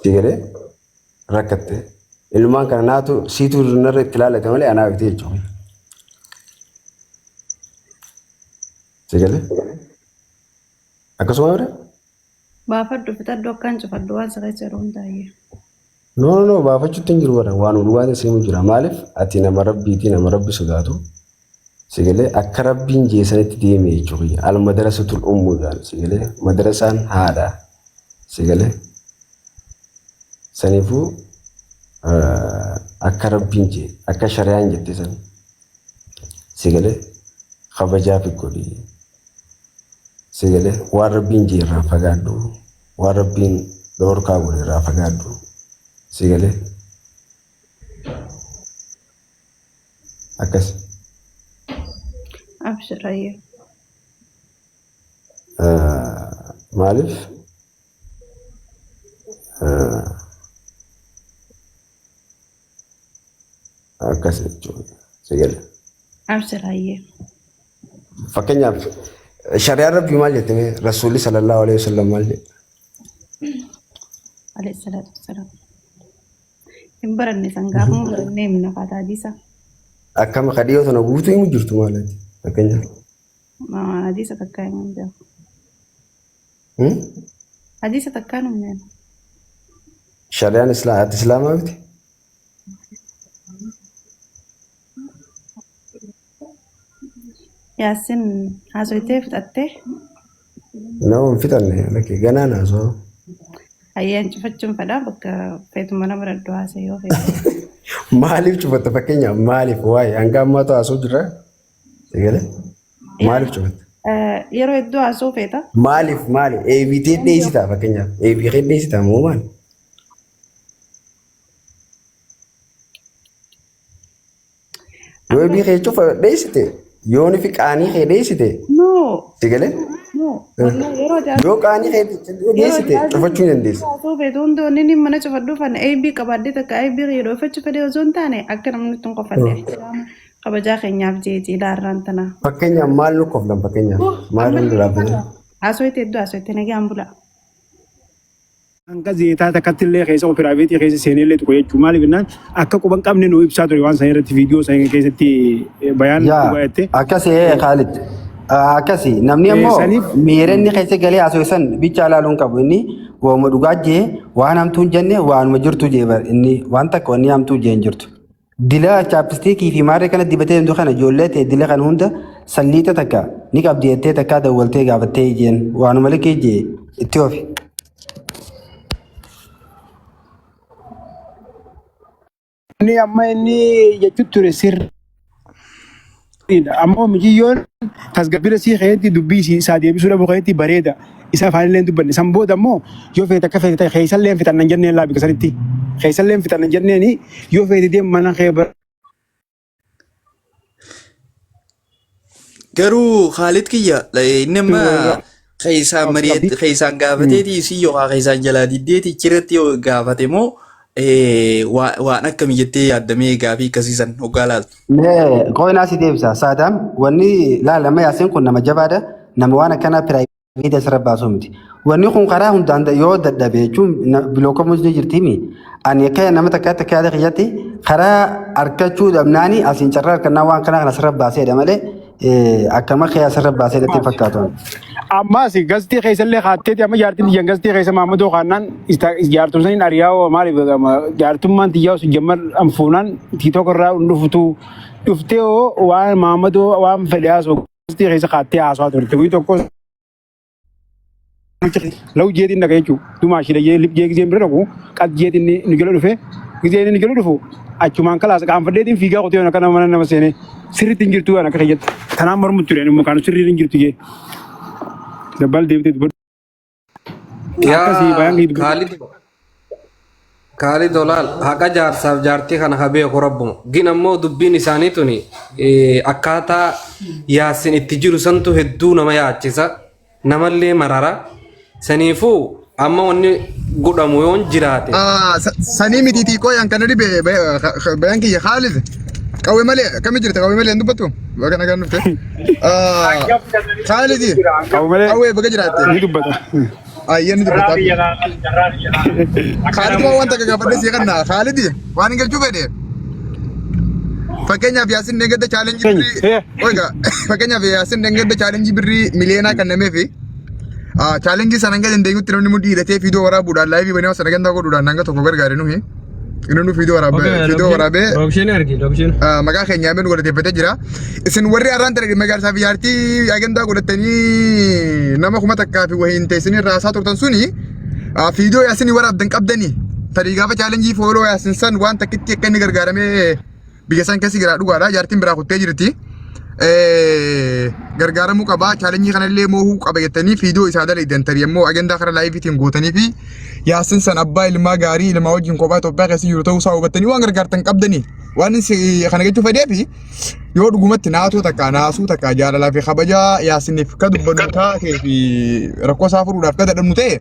Si galee rakkatte. Ilmaan kana naatu siitu narra itti ilaalate malee anaa miti jechuudha. Si galee akkasuma bira. Baafadhu fixadhu akkaan cufadhu waan si keessa jiru hundaayyee. No, no, no, baafachuutti hin jiru bara. Waan dhugaan simu jira. Maaliif ati nama rabbiiti, nama rabbi sodaatu. Si galee akka rabbiin jeesanitti deeme jechuudha. Al madarasatul ummu jedhan si galee madarasaan haadha. Si galee saniifuu akka rabbiin jee akka shari'aan jette san si galee kabajaa fi godhi. Si galee waan rabbiin jee irraa fagaadhu. Waan rabbiin dhoorkaa godhe irraa fagaadhu. Si galee akkas. Abshir ayyee. Maaliif akkas jechuudha. Si galee. Abshir ayyee. Fakkeenyaaf shari'aan rabbii maal jette mee rasuulli sallallahu alaihi wasallam maal jedhe? Alayhi salaatu wassalaam. Hin baranne san gaafuma barannee himna faata hadiisa. Akkam ka dhiyoo tana guutuu himu jirtu maal ati fakkeenyaaf. Hadiisa takkaa himu hin beeku. Hmm? Hadiisa takkaa hin beeku. Shari'aan islaa ati islaamaa miti? Yaassin haasoytee fixattee Nama hin fixanne lakkee ganaan haasoo. Ayyaan cufachuun fedha bakka feetu mana baradhu haasa'e yoo feete. Maaliif cufatta fakkeenyaaf maaliif waa'ee hanga ammaatu haasoo jirra? Eegale maaliif cufatta? Yeroo hedduu haasoo feeta. Maaliif maali? ABT dheessitaa fakkeenyaaf ABT dheessitaa moo maali? Yoo ebii kee cufa dheessite yoon fi qaanii kee dheessite No, si galee no. Wallahi yeroo ati yoo qaanii kee dheessite cufachuu hin dandeessu. haasoo feetu hundi wanni inni mana cufadhuuf ani AB qabaadhee takka AB dhoofachuu fedhee osoo hin taane akka namni itti hin qofanne kabajaa keenyaaf jeeti ilaarraan tana. Fakkeenyaaf maal nu koflan fakkeenyaaf maal nu dhaabbatan? Haasoo itti hedduu haasoo itti nagaan bula. Hanga zeetaa takkatti illee keessa piraayiveetii keessa seenee illee tuqe jechuudha. Maaliif jennaan akka quban qabne nu ibsaa ture waan san irratti viidiyoo san keessatti bayaan Yaa dhugaa jettee. akkasi ee Khalid. Akkasi namni ammoo Saniif miira inni keessa galee haasa'u san bicha ilaaluu hin qabu. Inni waanuma dhugaa jee waan hamtuu hin jenne waanuma jirtu jee bar inni waan takka wanni hamtuu jee hin jirtu. Dila chaappistiikii fi maarree kana dibatee deemtu kana ijoollee ta'e dila kana hunda salliixa takka ni qabdi jettee takkaa dawwaltee gaafattee jeen waanuma likii jee itti ofi. Inni amma inni jechuun ture sirriidha. Ammoo mijiyyoon tasgabbina sii keessatti dubbii isii isaa deebisuu dhabuu keessatti bareeda. Isa afaan illee hin dubbanne. San booda ammoo yoo feete akka feete ta'e keessallee hin fixannan jenneen laa bika sanitti. Keessallee hin fixannan jenneeni yoo feete deem mana kee bara. Garuu Khaalid kiyya inni amma keessaan mari'at keessaan gaafateeti isii yookaan keessaan jalaa diddeeti achirratti yoo gaafate moo waan akkami jettee yaaddamee gaafii akkasii san hoggaa laaltu. Mee qo'inaa si deebisa. Saadaam wanni laalama yaasiin kun nama jabaadha. Nama waan akkanaa piraayiveetii asirra baasuu miti. Wanni kun karaa hundaan yoo dadhabe jechuun bilookamuus ni jirtiimi. Ani akka nama takkaatti akka yaada kiyyatti karaa argachuu dhabnaani asiin carraa argannaa waan kanaa kana asirra baaseedha malee akkama kee asirra baaseedha itti fakkaatu. Ammas gastii keessallee kaatteeti amma jaartiin tiyyan gastii keessa maammadoo kaannaan jaartum saniin ariyaa'oo maaliif jaartummaan tiyyaa osoo jammar anfuunaan tiitook irraa dhufutu dhuftee hoo waan maammadoo waan fedhe haasoo gastii keessa kaattee haasawaa turte guyyi tokko law jeetiin dhaqa jechuudha. Dumaa shida jee lip jee gizeen bira dhaqu qad jeetiin nu jala dhufe gizeen inni jala dhufu achumaan kalaas qaanfadheetiin fiigaa qotee akka nama mana nama seenee sirriitti hin jirtu waan akka kiyyatti. Tanaan mormu ture immoo kan sirriitti hin jirtu jee. Dabbal deebitee dubbadhu. Akkasii bayaan Yaa kii dubbadhu. Kaalid Kaalid olaal haqa jaarsaaf jaartii kana haa beeku rabbuma. Gin ammoo dubbiin isaanii tuni akkaataa yaasin itti jiru santu hedduu nama yaachisa. Namallee marara. Saniifuu amma wanni godhamu yoon jiraate. Sanii miti xiqqoo yaan kana dhibe bayaan kiyya Khaalid qawwee malee akkami jirta qawwee malee hin dubbattu baga nagaan dhufte. Khaalid Qabu malee qawwee baga jiraatte. ni dubbata. Ayyee ni Carraa dubbataa. biyya kanaa carraa biyya kanaa. Khaalid waan wanta gaafadhe si kanna. Khaalid waan hin galchuu fedhe. Fakkeenyaaf Yaasin Dengedda chaalenjii birrii oiga fakkeenyaaf Yaasin Dengedda chaalenjii birrii miliyoonaa kennameefi chaalenjii sana hanga dandeenyutti namni mudhii hidhatee fiidoo waraabuudhaan laayivii banee sana gandaa godhuudhaan hanga tokko gargaare nuhi. Inni nu fiidoo waraabee fiidoo waraabee Dokshin argi dokshin. maqaa keenya yaamee nu galateeffatee jira. Isin warri arraan tana dhimma gaarsaa fi jaartii agandaa godhatanii nama 1000 fi wahiin teessanii irraa haasaa turtan suni fiidoo yaasin waraabdan qabdanii tarii gaafa chaalenjii fooloo yaasin san waan takkitti akka inni gargaaramee biyya san keessa jira dhugaadha jaartiin biraa kuttee jirti. Gargaaramuu qaba chaalenjii kanallee moohuu qaba jettanii fiidoo isaa dalaydan tarii ammoo agandaa karaa laayiviitiin gootanii fi yaasin san abbaa ilmaa gaarii ilmaa wajjin kophaa Itoophiyaa keessa jiru ta'uu isaa hubattanii waan gargaartan qabdanii waan inni kana jechuu fedhee fi yoo dhugumatti naatoo takka naasuu takka jaalalaa fi kabajaa yaasiniif ka dubbannu taatee fi rakkoo isaa furuudhaaf ka dadhabnu ta'e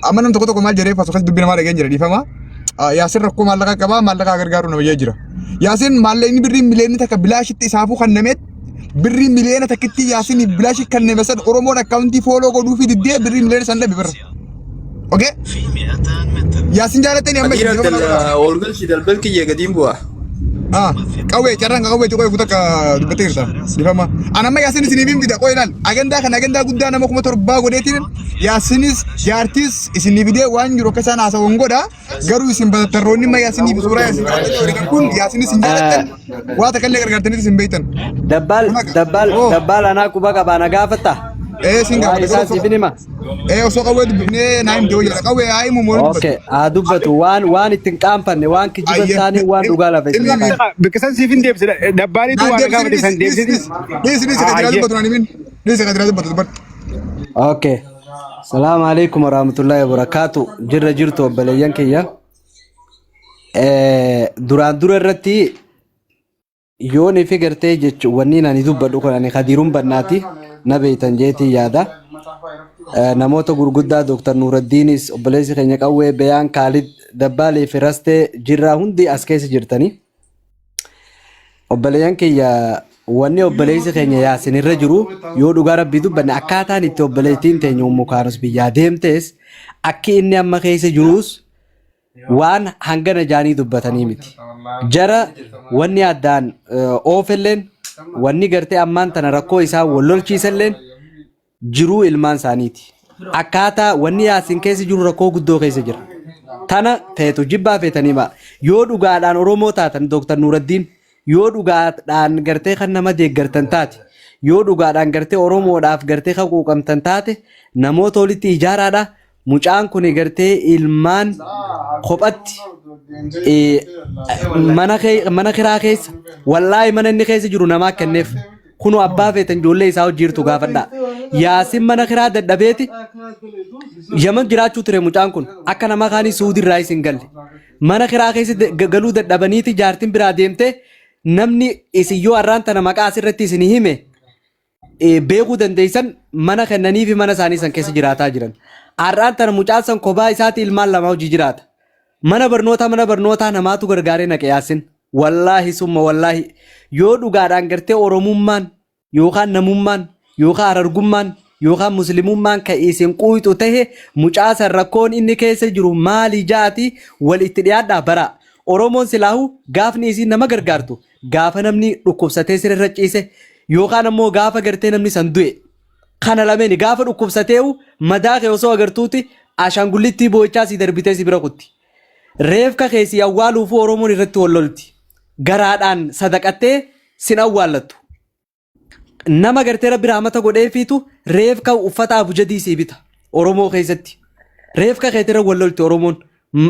amma nam tokko tokko maal jedhee fasu keessa dubbii namaa dhageen jira dhiifama. Yaasin rakkoo maallaqaa qabaa maallaqaa gargaaru nama jee jira. Yaasin maallaqni birrii miliyoonni takka bilaashitti isaafuu kennameet birrii miliyoona takkitti yaasiniif bilaashii kenname san Oromoon akkaawuntii fooloo godhuu fi diddee birrii miliyoona san dhabe birra. Okay? Yaasin jaalattanii amma Adiira isin dhiifama naa godhaa. ol galchi dalbal kiyya gadiin bu'a. Ah, qawwee carraan kan qawwee cuqee kutaa akka dubbattee jirta. Dhifama. An amma Yaasin isiniif hin fida qoy ilaal. Agandaa kan agandaa guddaa nama 7000 godheetiin Yaasinis jaartis isinii fidee waan jiru akka isaan haasawan godha. Garuu isin batattarroonni amma Yaasiniif suuraa Yaasin qabatanii horiitan kun Yaasinis hin jaalattan waa takka illee gargaartaniis hin beektan. Dabbaal Kun akka dabbaal oo dabbaal anaa quba qabaa na gaafatta. ee sin Waa gaafadha isaa garuu siif hin hima. ee osoo qawwee dubbifnee naa himte hojjedha. Qawwee haa himu moo dubbatu. Okay, haa dubbatu waan waan ittiin qaanfanne waan kijiba hin Ayyee. taane waan dhugaa lafa Himi isin himi. kaa'e. Bakka san siif hin deebise dabbaaliitu Naan waan deebisini gaafate dhisi san dhisi deebisini. dhisi dhisi dhisi kan jiraa Ayyee. dubbatu naan himin dhisi kan jiraa dubbatu dubbatu. Okay. Salaamu alaikum warahmatullahi wabarakatuh. Jirra jirtu obboleeyyan kiyya. Duraan dura irratti yoon ifi gartee jechuun wanni ani dubbadhu kun ani kadiiruun bannaati na beeytan jeetii yaada. Namoota gurguddaa Dr. Nuuraddiinis obboleessi keenya qawwee Bayaan Kaalid Dabbaalee fi Rastee jirraa hundi as keessa jirtanii. Obboleeyyan kiyya wanni obboleessi keenya yaasin irra jiru yoo dhugaa rabbii dubbanne akkaataan itti obboleettiin teenya Ummu Kaanus biyyaa deemtes akki inni amma keessa jirus waan hangana jaanii dubbatanii miti. Jara wanni addaan oofelleen wanni gartee ammaan tana rakkoo isaa wal lolchiiselleen jiruu ilmaan isaaniiti. Akkaataa wanni Yaasin keessa jiru rakkoo guddoo keessa jira. Tana feetu jibbaa feetanii ba'a. Yoo dhugaadhaan Oromoo taatan Dooktar Nuuraddiin yoo dhugaadhaan gartee kan nama deeggartan taate yoo dhugaadhaan gartee Oromoodhaaf gartee kan quuqamtan taate namoota walitti ijaaraadha. Mucaan kun gartee ilmaan kophatti mana mana kiraa keessa wallaahi mana inni keessa jiru namaa kenneef kunoo abbaa feetan ijoollee isaa hojii jirtu gaafadhaa. Yaasin mana kiraa dadhabeeti Yaman jiraachuu ture mucaan kun akka nama kaanii Suudii irraa isin galle. Mana kiraa keessa galuu dadhabaniiti jaartiin biraa deemtee namni isin yoo arraan tana maqaa asirratti isin hime beekuu dandeessan mana kennanii fi mana isaanii san keessa jiraataa jiran. Har'aan tana mucaan san kophaa isaati ilmaan lama hojii jiraata. Mana barnootaa namaatu gargaaree naqe Yaasin. Wallaahi summa wallaahi yoo dhugaadhaan gartee Oromummaan yookaan namummaan yookaan harargummaan yookaan muslimummaan kan isin quuxu tahe mucaa san rakkoon inni keessa jiru maali jaati wal itti dhiyaadhaa bara. Oromoon silaahu gaafni isiin nama gargaartu gaafa namni dhukkubsatee sirra ciise yookaan ammoo gaafa gartee namni san du'e. Kana lameeni gaafa dhukkubsateewu madaa kee osoo agartuuti ashaangulittii boo'ichaa si darbitee si bira kutti. Reefka kee si awwaaluufuu Oromoon irratti wal lolti. Garaadhaan sadaqattee sin awwaallattu. Nama gartee rabbi rahmata godheefiitu reefka uffata abujadii sii bita Oromoo keessatti. Reefka keetirra wal lolti Oromoon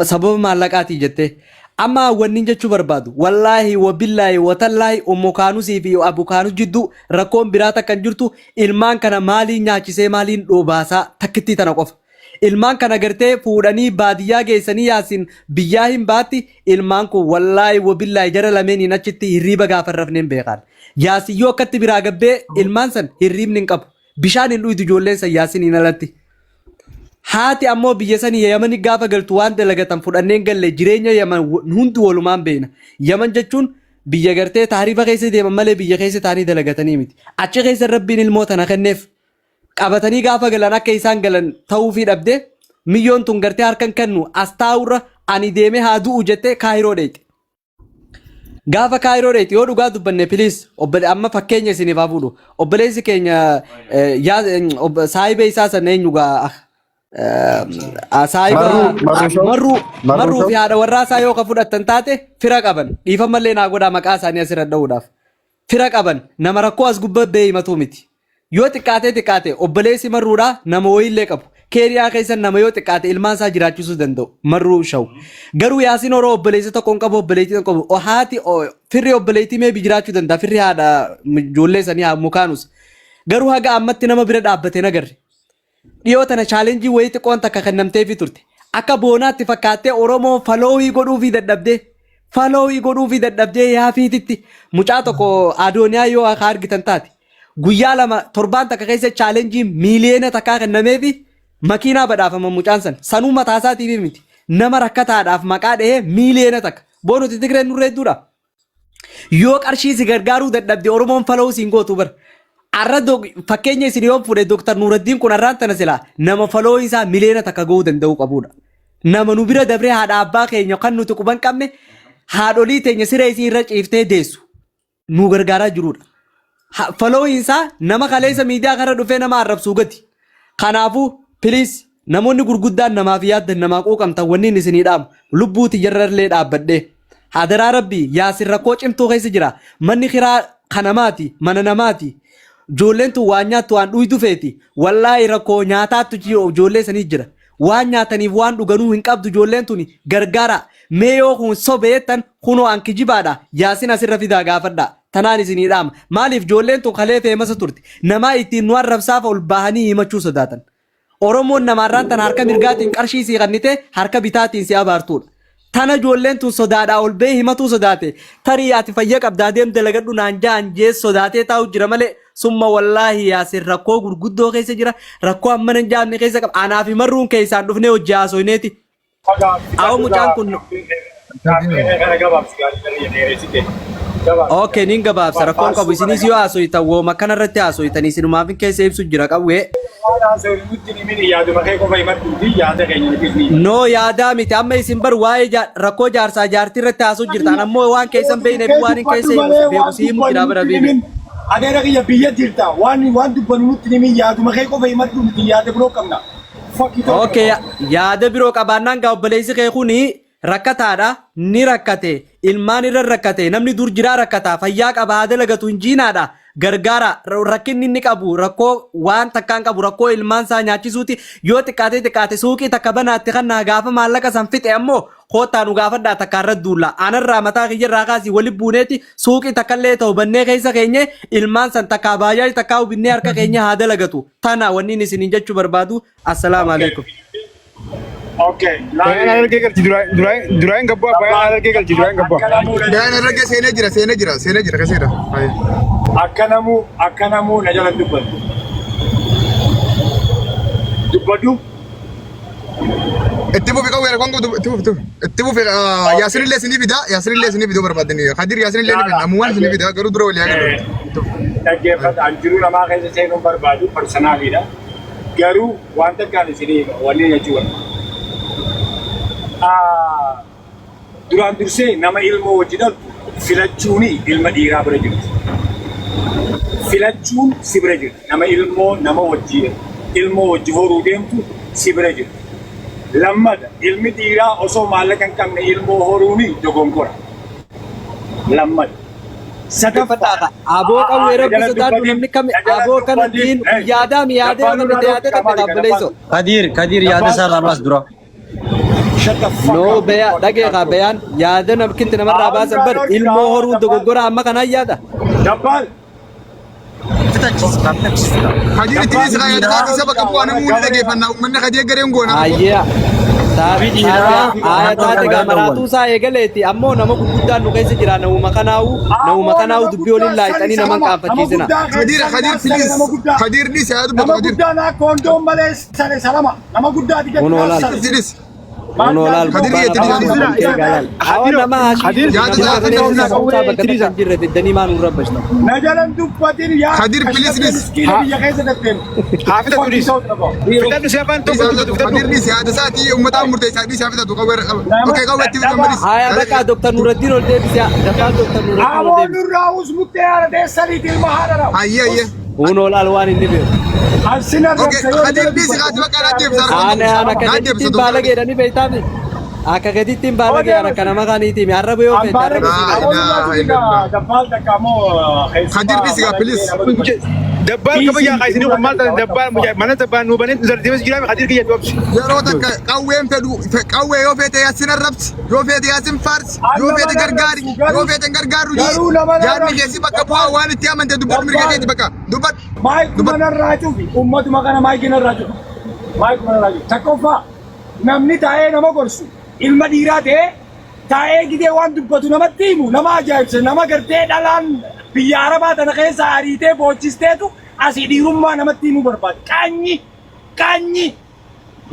sababa maallaqaatii jettee. Amma wanni jechuu barbaadu wallaahi wabillaahi watallaahi Ummu Kaanusii fi Abu Kaanus jidduu rakkoon biraa takka hin jirtu ilmaan kana maaliin nyaachisee maaliin dhoobaasaa takkittii tana qofa. Ilmaan kana gartee fuudhanii baadiyyaa geessanii Yaasin biyyaa hin baatti ilmaan kun wallaahi wabillaahi jara lameeniin achitti hirriiba gaafa hin rafneen beekaan. Yaasin yoo akkatti biraa gabbee ilmaan san hirriibni hin qabu. Bishaan hin dhuydu ijoolleen san Yaasiniin alatti. Haati ammoo biyya sanii Yamani gaafa galtu waan dalagatan fudhanneen galle jireenya Yaman hundi walumaan beekna. Yaman jechuun biyya gartee taarifa keessa deeman malee biyya keessa taanii dalagatanii miti. Achi keessa rabbiin ilmoo tana kenneef. Qabatanii gaafa galan akka isaan galan ta'uufii dhabde miyyoon tun gartee harkan kennu as taa'urra ani deemee haa du'u jettee Kaayiroo dheeyxe. Gaafa Kaayiroo dheeyxe yoo dhugaa dubbanne please obbole amma fakkeenya isiniif haa fuudhu. Obboleessi keenya saahiba isaa sana eenyu gaa saahiba Marruu marruu show marruu marruu marruu show fi haadha warraa isaa yoo ka fudhattan taate fira qaban dhiifamallee naa godhaa maqaa isaanii asirra dha'uudhaaf. Fira qaban nama rakkoo as gubbaa ba'ee himatuu miti. Yoo xiqqaatee xiqqaate obboleessi marruudhaa nama wayiillee qabu. Keeniyaa keessa nama yoo xiqqaate ilmaan isaa jiraachisuu danda'u marruu shawu. Garuu Yaasiin Horoo obboleessa tokko hin qabu obboleettii tokko qabu. Haati firri obboleettii meebi jiraachuu danda'a firri haadha ijoollee sanii haa mukaanus. Garuu haga ammatti nama bira dhaabbate hin agarre. Dhiyoo tana challenge wayii xiqqoon takka kennamteefii turte. Akka boonaatti fakkaattee Oromoo faloowii godhuufii dadhabdee faloowii godhuufii dadhabdee yaafiititti mucaa tokko Adooniyaa yoo akka argitan taate guyyaa lama torbaan takka keessa challenge miiliyoona takkaa kennameefi makiinaa badhaafama mucaan san sanuu mataa isaatiif miti nama rakkataadhaaf maqaa dhahee miiliyoona takka boonuti Tigreen nurra hedduudha. Yoo qarshii si gargaaruu dadhabde Oromoon follow siin gootu bar. Arra fakkeenya isin yoo fuudhe Dr. Nuuraddiin kun arraan tana silaa nama follow isaa miliyoona 1 gahuu danda'uu qabudha. Nama nu bira dabree haadha abbaa keenya kan nuti quban qabne haadholii teenya siree isii irra ciiftee deessu nu gargaaraa jirudha. Following isaa nama kaleessa miidiyaa kana dhufee nama arrabsuu gati. Kanaafuu please namoonni gurguddaan namaaf yaaddan namaa quuqamtan wanni inni isinii dhaamu lubbuu tiyyarrallee dhaabbadhee. Hadaraa rabbii Yaasin rakkoo cimtuu keessa jira. Manni kiraa kanamaati mana namaati. Ijoolleen tun waan nyaattu waan dhuydu feeti. Wallaahi rakkoo nyaataattu ijoollee sanii jira. Waan nyaataniif waan dhuganuu hin qabdu ijoolleen tuni gargaara. Mee yoo kun sobeettan kunoo an kijibaadha. Yaasin asirra fidaa gaafadha. Tanaan isinii dhaama. Maaliif ijoolleen tun kalee famous turte. Namaa ittiin nu arrabsaaf ol bahanii himachuu sodaatan. Oromoon namaarraan tana harka mirgaatiin qarshii sii kennite harka bitaatiin si abaartuudha. Tana ijoolleen tun sodaadhaa ol ba'ee himatuu sodaate. Tarii ati fayya qabdaa deem dalagadhu naan ja'an jees sodaatee taa'u jira malee summa wallaahi Yaasin rakkoo gurguddoo keessa jira. Rakkoo hammana hin jaamne keessa qaba. Anaa fi marruun keessaan dhufnee hojii haasoyneeti. Awwa mucaan kun Okay, nin gabaabsa rakkoon qabu isinis yoo haasoytan wooma kana irratti haasoytan isinumaaf hin keessa ibsu jira qawwee. No yaadaa miti amma isin bar waa'ee rakkoo jaarsaa jaartii irratti haasoo jirtan ammoo waan keessan beekneef waan hin keessa himu beeku si himu jira bara bibi. Adeera kiyya biyya jirta waan waan dubbannu nutti himin yaaduma kee qofa himadhu nuti yaada biroo qabna. Okay, yaada biroo qabaannaan gaa obboleessi kee kuni rakkataadha ni rakkate ilmaan irra rakkate namni dur jiraa rakkata fayyaa qaba haa dalagatu hin jiinaadha gargaara rakkinni inni qabu rakkoo waan takkaan qabu rakkoo ilmaan isaa nyaachisuuti yoo xiqqaatee xiqqaate suuqii takka banaatti kan naa gaafa maallaqa san fixe ammoo koottaa nu gaafadhaa takka irra duulla anarraa mataa kiyyarraa kaasii wali buuneeti suuqii takkallee ta'u bannee keessa keenye ilmaan san takkaa baajaaji takkaa binnee harka keenya haa dalagatu tana wanni inni isiniin jechuu barbaadu assalaamu alaikum. Okay. Bayaan harargee galchi duraan gabbaa bayaan harargee galchi duraan gabbaa. Bayaan harargee seenee jira seenee jira seenee jira keseera. Akka namuu akka namuu na jala dubbatu. Dubbadhu. Itti fufi qawwee rakkoon qabdu itti fufi itti fufi. Itti fufi Yaasin illee isinii fida Yaasin illee isinii fiduu barbaadani. Kadir Yaasin illee ni fida ammumaan isinii fida garuu dura walii haa galu. Dhaggeeffata an jiruu namaa keessa seenuun barbaadu personaliidha. Garuu waan takkaan isinii hima wanni jechuu barbaadu. Duraan dursee nama ilmoo wajji dhaltu filachuuni ilma dhiiraa bira jirti. Filachuun si bira jirti. Nama ilmoo nama wajji ilmoo wajji horuu deemtu si bira jirti. Lammata ilmi dhiiraa osoo maallaqa hin qabne ilmoo horuuni dogongora. Lammata. Sadaffaa. Aboo qawwee rabbi sodaadhu namni kami aboo kana diin yaadaa mi yaadee yoo namni yaadee kan dhaabbileessu. Kadir, Kadir yaada isaa irraa baas dura. Shut the fuck No up. baya dhagee kaa bayaan yaada namkinti namarraa baasan bar ilmoo horuun dogoggora amma kanaan yaada. Dabbaal. Fitachiisita, fitachiisita. Kadir itti dhiisi kaa yaada isaa bakka bu'aa namni hundi dhageeffannaa uummanni Kadir gareen goona. Ayyee Dubbii dhiiraa aya taate gaa maraatuu isaa eegaleeti ammoo nama gurguddaan nu keessa jira namuma kanaa'u dubbii waliin laayixanii nama hin qaanfachiisina. Kadir Kadir please Kadir dhiisi haa dubbatu Nama Kadir. guddaan akka hondoon malee sale salama. Nama guddaa ati Kun olaal. Itti dhiisi. Maal Kunoo laal Kadir gubbaan itti afaan dhiisa. qabamtee gaalaal. Hawa nama Kadir hashii Yaada nama isaa gartee fidaa. sababtaa bakka takka hin jirre fiddanii maa nurra bashtan. Na jalan dubbatin yaa Kadir please kashlabbe please. miskiina biyya keessa deddeemu. Haa fitatu dhiis. Fitadhu si afaan tokko dubbatu fitadhu. Kadir dhiisi yaada isaatii uummataan murteessaa dhiisi haa fitatu qawwee Nama okay qawwee itti fitan dadhabaa. badis. Haya bakka Dr. Nuraddiin ol deebisi. Dabbaan Dr. Nuraddiin ol Aboo deebisi. nurraa us muttee haadha teessaniiti ilma haadha rawu. Ayyee ayyee. Kunoo laal waan inni beeku. Ansin Okay arrabsa yoo Kadir jala dhiisi dubbatu kaasi bakka muttee naa haadha deebisa teessaniiti. Ana ana naa akka deebisa gaditti doktora. baalageedhani beektaami. Akka gaditti hin baalagee ana akka nama kaaniiti. Arraba yoo feete arraba Laa sii Aboo qabu. nurraa ilaaha cufi illallah. gaa dabbaal takka ammoo Kadir keessumaa dhiisi gaa mana please. kee nama dubbatu. Dabbaal kabajaa qaayisinii kun maal taate dabbaal mana dabbaal nuu banee zardeemas jiraame Kadir kiyya doobsi. Yeroo takka qawween fedhu qawwee yoo feete yaasin arrabsi yoo feete yaasin faarsi An yoo nama feete gargaari arrabsu yoo garuu feete hin gargaaru jii garuu nama yaadni arrabsu keessi bakka bu'aa dabbaal waan itti amante dubbadhu mirga dabbaal keeti bakka dubbadhu maayikuma dubbadhu. narraa cufi ummatuma kana maayikii narraa cufi maayikuma narraa cufi tokkoffaa namni taa'ee nama gorsu ilma dhiiraa ta'ee taa'ee gidee waan dubbatu namatti himu nama ajaa'ibsa nama gartee dhalaan biyya arabaa tana keessa ariitee boochisteetu asii dhiirummaa namatti himuu barbaada qaanyi qaanyi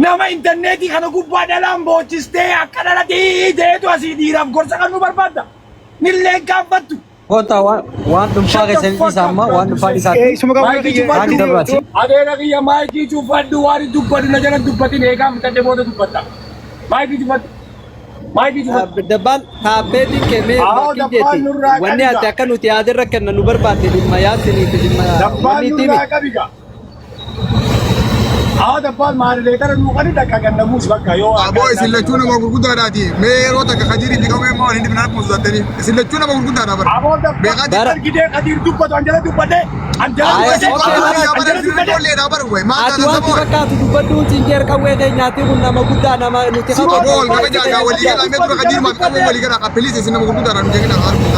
nama intarneetii kana gubbaa dhalaan boochistee akka dhalatii ta'eetu asii dhiiraaf gorsa kan nu barbaadda nilleen kaanfattu Kota waan waan dhuunfaa Shut the keessanii fuck dhiisaa up, amma waan dhuunfaa Gaddisee. dhiisaatti Isuma qawwee Maayikii kiyya waan cufadhu. dabraati. Adeera kiyya maayikii cufadhu waan dubbadhu na jala dubbatin eegaa fixadhe booda dubbatta. Maayikii cufadhu. Maayikii cufadhu. Dabbaan taappeetiin kennee Awoo bakki dabbaan jetti. nurraa Wanni ati qabiga. akka nuti yaadirra kenna nu barbaadde dhimma yaasiniiti dhimma Dabbaan wanni itti himi. nurraa qabiga. Awoo dabbaan maalileetara nuu qani dakka gannamuus bakka yoo Aboo akka isin lachuu nama gurguddaadhaati. Mee yeroo takka Kadirii fi qawwee maa waliin dhibna akkuma sodaattanii. Isin lachuu nama gurguddaadha bara. Aboo dabbaan Beekaa Bara gidee Kadiir dubbatu an jala dubbadhe an jala Aboo Aya isin dubbadhe okay qawwee bara yaa an bara jala isin dubbadhe. ijoolleedha bara wayi. Maal ati taatan waan si saboo? fakkaatu dubbadhuun siin qawwee keenyaati kun nama guddaa nama nuti Sima qaboo Aboo wal qophaa itti kabajaa gaa keenya walii galaa guddaa. mee dura dubbatu Kadiir jala maaf qawwee dubbadhe. walii galaa please isin nama gurguddaadha nu jeeqina arguu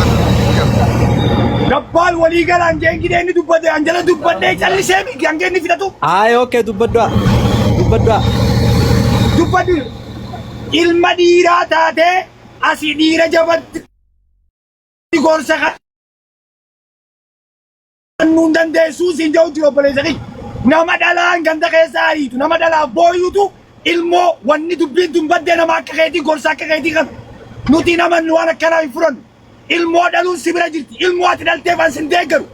Dabbaal walii galaan jeen gidee inni dubbate an jala dubbadhee callisee miti hanga inni fixatu Aya okay dubbadhaa. Dubbadhaa. dubbadhu ilma dhiiraa taatee asii dhiira jabatti gorsa kannuu hin dandeessuu siin jedhu jiru obboleessa kiyya. Nama dhalaan ganda keessa ariitu nama dhalaaf booyutu ilmoo wanni dubbiin tun baddee nama akka keetii gorsa akka keetii kan nuti namannu waan akkanaa hin furannu. Ilmoo dhaluun si bira jirti ilmoo ati dhalteef an sin deeggaru.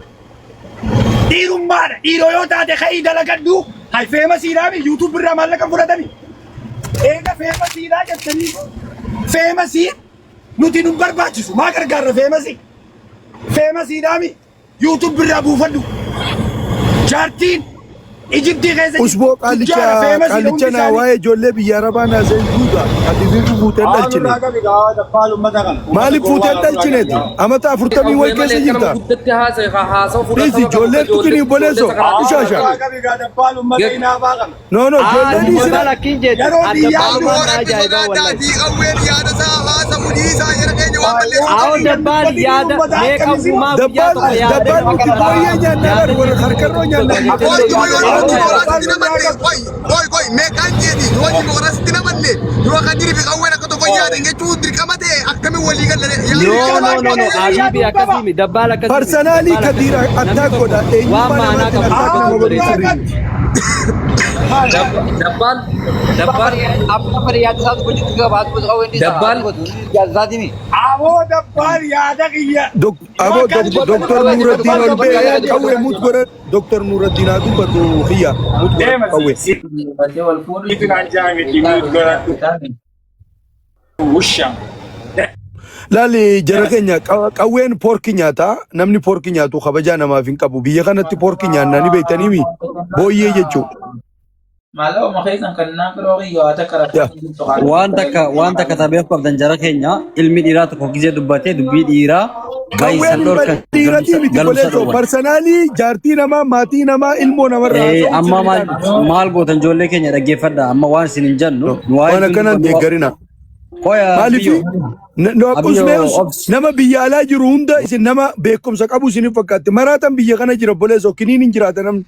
Dhiirummaadha dhiiroo yoo taate ka'ii dalagadhu hay feemasiidhaami yuutuub irraa maallaqa fudhatani. Eega feemasiidhaa jettanii feemasii nuti nun barbaachisu maa gargaarra feemasii. Feemasiidhaami yuutuub irraa buufadhu. Jaartiin Ijibtii keessa jirti. Usboo Tujjaara qaalicha feemasiidha hundi qaalicha naa isaanii. waa'ee ijoollee biyya arabaa naa seen duuba ati fiigu fuutee Haa dhalchine. nurraa qabi gaa dabbaal uummata kana. Uummata Maaliif gowwaa fuutee nurraa qabi dhalchineeti? gaa. Amata 40 Qawwee wayi malee keessa akka nama jirta. guddatti haasa'e haasa'u Dhiisi fudhatama qabu ka ijoolleen ijoollee tuqinii ijoollee obboleessoo sakaraatti Haa ushaasha. nurraa qabi gaa dabbaal uummata hinaafaa kana. No no Aa ijoollee dhiisina. dabbaan akkiin jetti. Yeroo An biyyaa dabbaan Aboo waan rabbi ajaa'ibaa wallahi. sodaadhaatii qawween yaada isaa haasa'u dhiisaa jara keenya waan balleessu Awo qabdi. dabbaan yaada mee qawwumaa guyyaa Dabbaan tokko yaada dabbaan nama nuti kana booyyee nyaannaa yaada bar warra harkarroo nyaannaa dubbatu Qoy jettee dura yoo yaada nuti nama mooraasitti namanne qoy qoy qoy meeqaan jeeti yoo nuti mooraasitti namanne yoo Kadirii fi qawween akka tokko yaadan jechuun dirqama ta'e akkamiin walii galla No yaada no no no Habibi akkasii mi dabbaal akkasii mi Parsanaalii dabbaal Kadiir akkasii mi namni attaa tokko godha waan eenyummaa maanaa namaatiin qabu attaa dubbatu nama godhuun bareeda. sirrii miti. Dabbaan dabbaan dabbaan Aboo dabbaal yaada kiyya. Aboo Bakka Doktor dubbatu Nuuraddiin dabbaal ol dubbatu ba'ee yaada qawwee dubbatu. mut godha. Doktor Nuuraddiin haa dubbatu kiyya mut godha Deema qawwee. sitti naan jaamiti mute godhadhu. Wusha. Laali jara keenya qawween poorki nyaata namni poorki nyaatu kabajaa namaaf hin qabu biyya kanatti poorki nyaannaa ni beektaniimi booyyee jechuudha. Yaa. Waan takka waan takka tabeef qabdan jara keenya ilmi dhiiraa tokko gizee dubbatee dubbii dhiiraa Qawween baay'isan ilma dhorkan dhiiratii miti galumsa obboleessoo dhorwan. parsanaalii jaartii namaa maatii namaa ilmoo namarraa haasa'uun Amma sirrii maal miti. maal gootan ijoollee keenya dhaggeeffadha amma waan isin hin jennu nu waa Waan hedduun akkanaan dubbannu deeggarina. qoya Maaliif abiyyo abiyyo obsi nama biyya alaa jiru hunda isin nama beekumsa qabu isiniif fakkaatti. Maraatan biyya kana jira obboleessoo kiniin hin jiraata namni.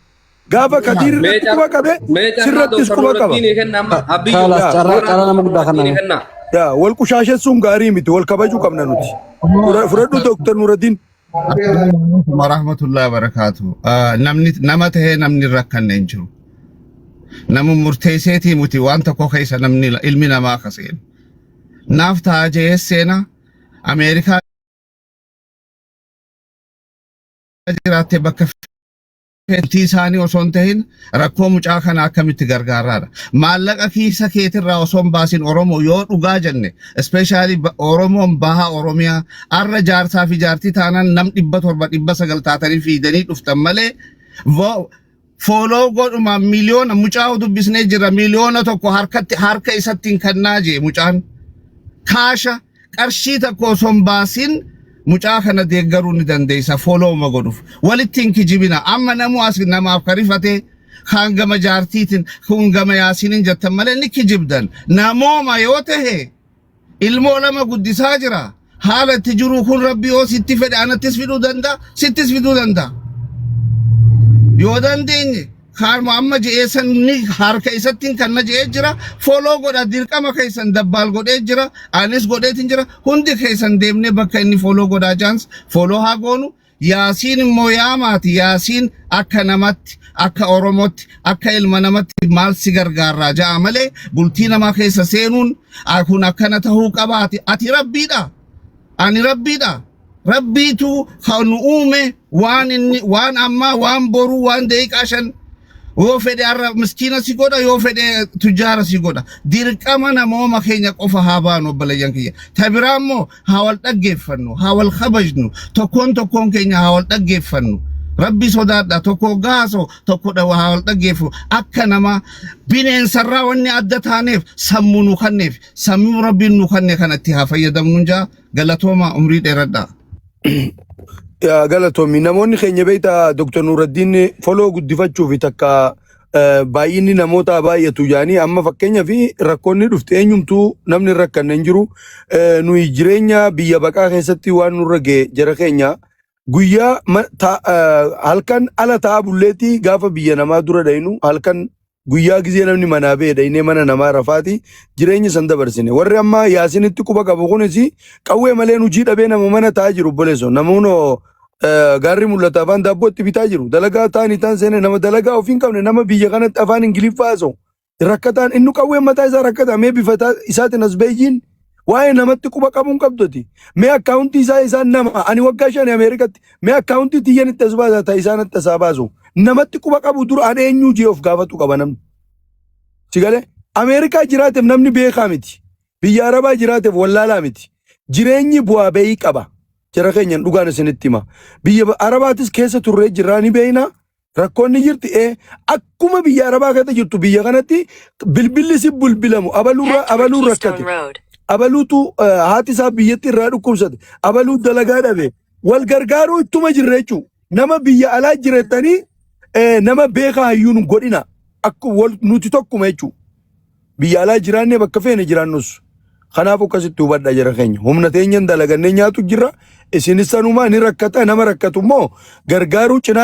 Gaafa Kadiir mee irratti quba qabe mee carraa sirrattis Dooktar quba qaba. Nuuraddiinii kenna amma Abiyyo Kaalas Yaa carraa carraa carraa nama Dooktar guddaa Nuuraddiinii kana. kenna. yaa wal qushaashessuun gaarii miti wal kabajuu qabna nuti. Fudhadhu Dooktar Nuuraddiin. Assalamu warahmatullahi wabarakatuh. Namni nama tahee namni hin rakkanne hin jiru. Nama murteesseetii miti waan tokko keessa namni ilmi namaa ka seenu. Naaf ta'a je'ee seena. Ameerikaa jiraattee bakka feetii isaanii osoo hin tahin rakkoo mucaa kana akkamitti gargaaraadha. Maallaqa kiisa keetirraa osoo hin baasin Oromoo yoo dhugaa jenne especially Oromoon baha Oromiyaa arra jaarsaa fi jaartii taanaan nam 700 900 taatanii fiidanii dhuftan malee follow godhuma miliyoona mucaa dubbisnee jira 1 miliyoona harkatti harka isatti hin kannaa jee mucaan kaasha qarshii tokko osoo hin baasin mucaa kana deeggaruu ni dandeessa followma godhuuf walitti hin kijibina amma namu as namaaf karifate kaan gama jaartiitiin kun gama yaasiniin jettan malee ni kijibdan namooma yoo tahe ilmoo lama guddisaa jira haala itti jiru kun rabbi yoo sitti fedhe anattis fiduu danda'a sittis fiduu danda'a yoo dandeenye kaarma amma je'ee san ni harka isattiin kan na je'ee jira follow godha dirqama keessan dabbaal godhee jira anis godheetin jira hundi keessan deemnee bakka inni follow godhaa jaans follow haa goonu. Yaasiin immoo yaamaati Yaasiin akka namatti akka Oromootti akka ilma namatti maal si gargaarraa ja'a malee bultii namaa keessa seenuun kun akkana tahuu qabaati ati rabbiidha ani rabbiidha rabbiitu kan nu uume waan inni waan ammaa waan boruu waan daqiiqaa 5 yoo fedhe har'a miskiina si godha yoo fedhe tujjaara si godha dirqama namooma keenya qofa haa baanu obboleeyyan kiyya ta biraa immoo haa wal dhaggeeffannu haa wal kabajnu tokkoon tokkoon keenya haa wal dhaggeeffannu rabbi sodaadha tokko gaaso tokko haa wal dhaggeeffu akka nama bineensarraa wanni adda taaneef sammuu nu kanneef sammuu rabbiin nu kanne kanatti haa fayyadamnu jaa galatooma umrii dheeradhaa. Yaa galatoomi namoonni keenya beektaa Dr. Nuraddiin follow guddifachuu fi takka baay'inni namoota baay'atu jaanii amma fakkeenyaa fi rakkoonni dhufte eenyumtuu namni hin rakkanne hin jiru. Nuyi jireenya biyya baqaa keessatti waan nurra ga'e jara keenya guyyaa halkan ala ta'a bulleetii gaafa biyya namaa dura dhayinu halkan guyyaa gizee namni manaa ba'e dhaynee mana namaa rafaati jireenya san dabarsine. Warri amma yaasinitti quba qabu kunis qawwee malee hojii dhabee nama mana taa'aa jiru obboleesso. Namoonni gaarri mul'ata afaan daabbootti bitaa jiru. Dalagaa ta'anii ta'an seene nama dalagaa ofii hin qabne nama biyya kanatti afaan Ingiliffaa haasa'u. Rakkataan inni qawween mataa isaa rakkataa mee bifa isaatiin as beeyyiin waa'ee namatti quba qabuun qabdoti. Mee akkaawuntii isaa isaan nama ani waggaa 5 Ameerikatti mee akkaawuntii tiyyan itti as baasa ta'e isaan itti as baasu. Namatti quba qabu dura an eenyuu jee of gaafatu qaba namni. Si galee Ameerikaa jiraateef namni beekaa miti. Biyya Arabaa jiraateef wallaalaa miti. Jireenyi bu'aa bayii qaba. Jara keenyan dhugaan isinitti hima. Biyya Arabaatis keessa turree jirraa ni beeyna. Rakkoonni jirti ee akkuma biyya Arabaa keessa jirtu biyya kanatti bilbilli si bilbilamu abaluurra abaluu rakkate. Abaluutu haati isaa biyyatti irraa dhukkubsate. Abaluu dalagaa dhabe. Wal gargaaruu ittuma jirra jechuudha. Nama biyya alaa jirettanii nama beekaa hayyuun godhina. Akka wal nuti tokkuma jechuudha. Biyya alaa jiraannee bakka feene jiraannus. Kanaaf akkasitti hubadha jara keenya. Humna teenyan dalagannee nyaatu jira. Isinis sanumaa ni rakkata nama rakkatu immoo gargaaruu cinaa.